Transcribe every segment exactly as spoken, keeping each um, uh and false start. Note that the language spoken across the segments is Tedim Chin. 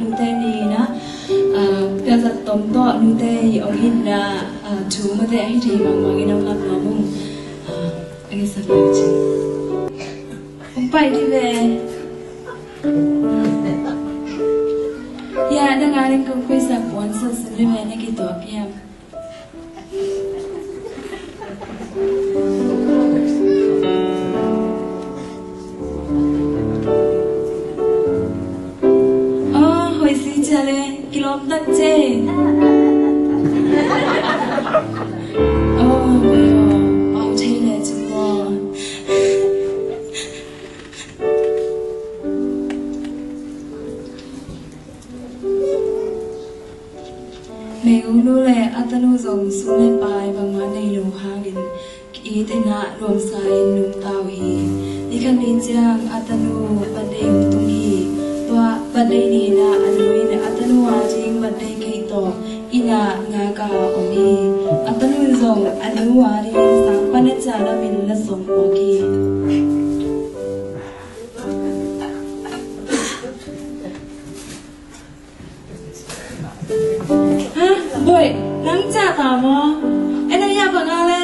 Nute ni na, ah, piazat tom tawh nute i ong in na, ah, thu mate ahi thei bangmang in ong lak nuam ung. Ah, a ngisak lai cin. Ong pai di ve. Ya, na nga ring kong kuisak puan sa sin di ve na kituak hiam. Aw, hoih si cia le, kilawm tak ce. Aw, aw, pau thei le cu maw. Meigong nu le a tanu zong sum le pai bangmah nei lo hangin ki-it in ah nuamsa in nungta uh hi. Nikhat ni ciang a tanu birthday hong tung hi. Tua birthday ni in ah a nu in a tanu a ding birthday cake tawh inn ah ngak a om hi. A tanu in zong a nu a ding sang pan a cia lamin la sawm phawk hi. Ha, Boih, nang ciah ta maw? Ei, nang ya bang a le?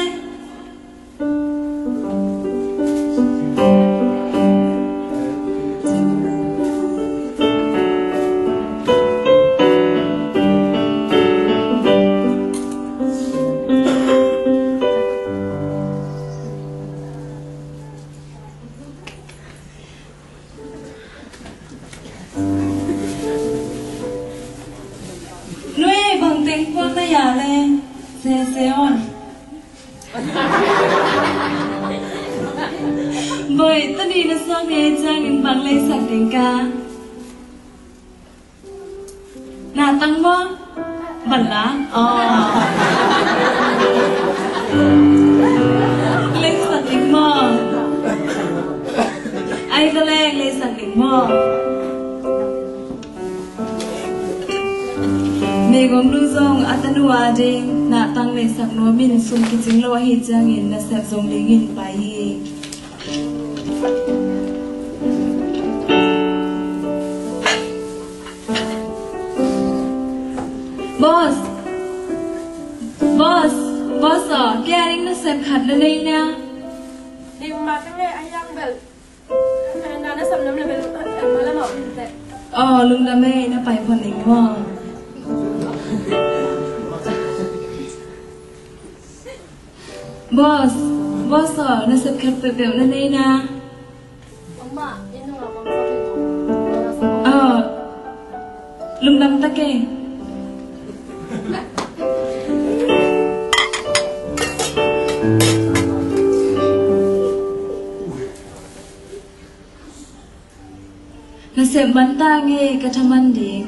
Nui bang teng puak na ya le, se se on. Boih, tuni na suak ni ciangin bang leisak ding ka. Na tang maw? Bang la? Aw. Leisak ding maw? Ai ka leng leisak ding maw? Meigong nu zong a tanu a ding na tang leisak nuam in sum kicing lo ahi ciangin nasep zong dingin pai hi. Boss! Boss! Boss aw, kei a ding nasep khat na nei na. Dim ma ka nge a hiang bel. Na nasep nam le bel, eh, ma la ma um te. Aw, lungdam e, na pai phot ning maw. Boss, boss aw, nasep khat peuhpeuh na nei na. Aw, lungdam tak e. Nasep man ta nge ka thaman ding.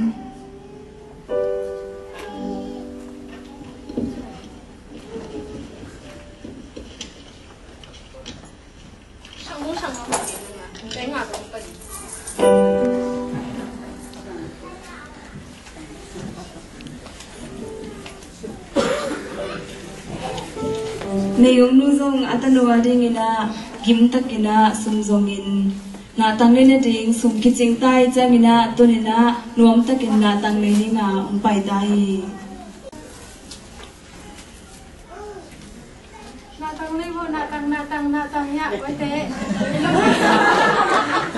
Meigong nu zong a tanu a dingin ah gim takin ah sum zongin nahtang le na ding sum kicing ta i ciangin ah tunin ah nuam takin nahtang le ding ah hong pai ta hi. Natang lei bo, natang, natang, natang ya, wai te.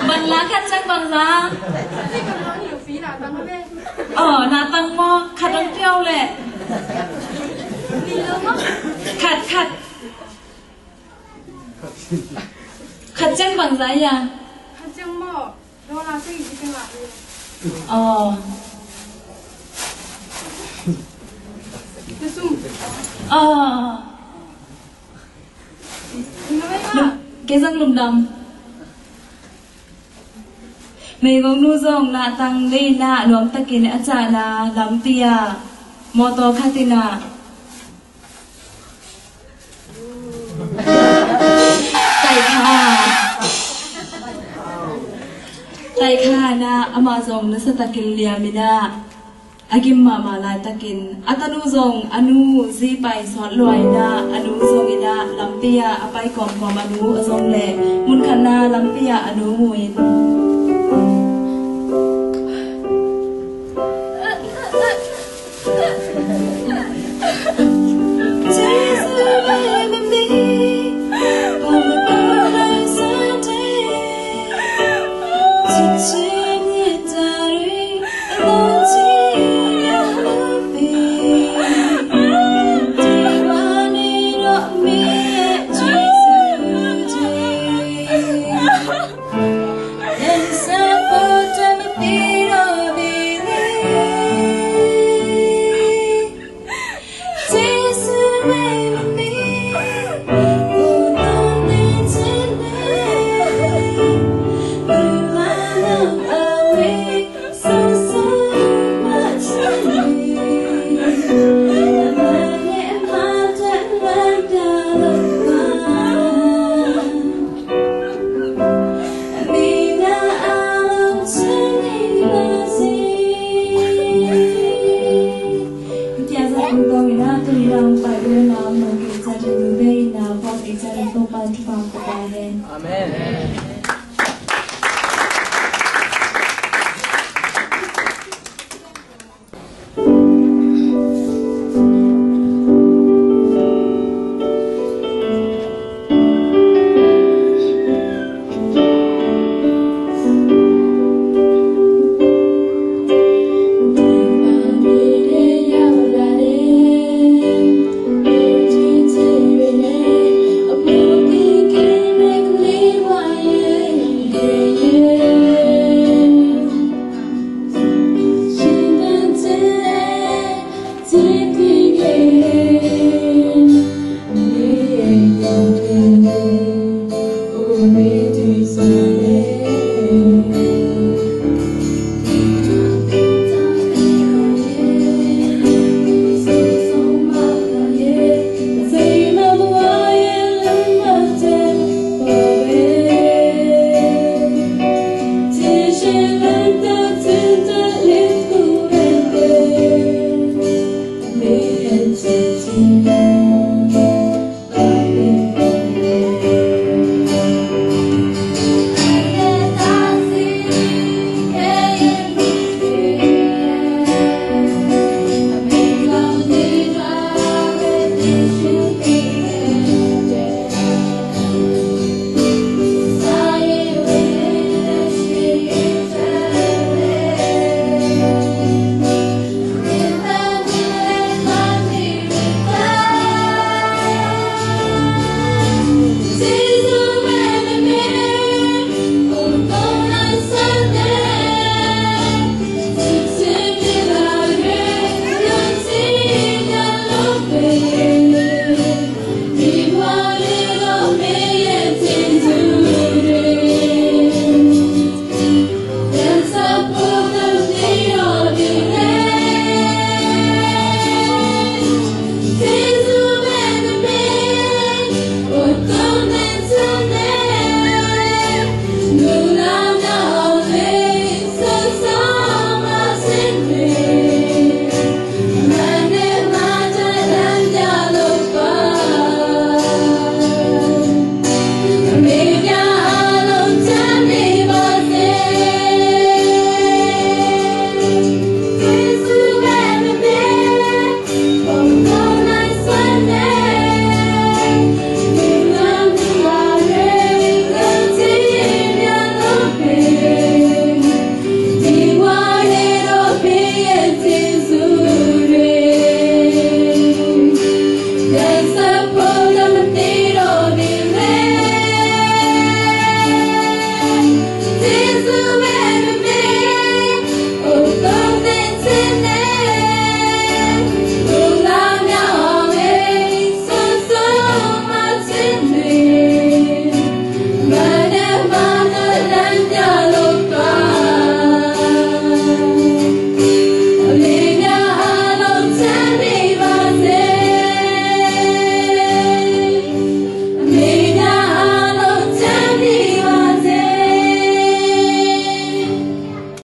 Bang la khat ciang bang za. Ni ka bang ni fi natang be. Oh, natang mo, khat ang piau le. Ni lo mo. Khat, khat. Khat ciang bang za ya. Khat ciang mo. Dollar teng i teng ah. Oh. Te sum. Oh. Ina mai ma. Kei zong lungdam. Meigong nu zong nahtang le na nuam takin a cahna lampi ah mawtaw khat in ah Taikha. Taikha na amah zong nasa takin liam in ah a gim mahmah laitakin a tanu zong a nu zi pai sawt lua in ah a nu zong in ah lampi ah a pai kawmkawm a nu a zong leh munkhat na lampi ah a nu mu in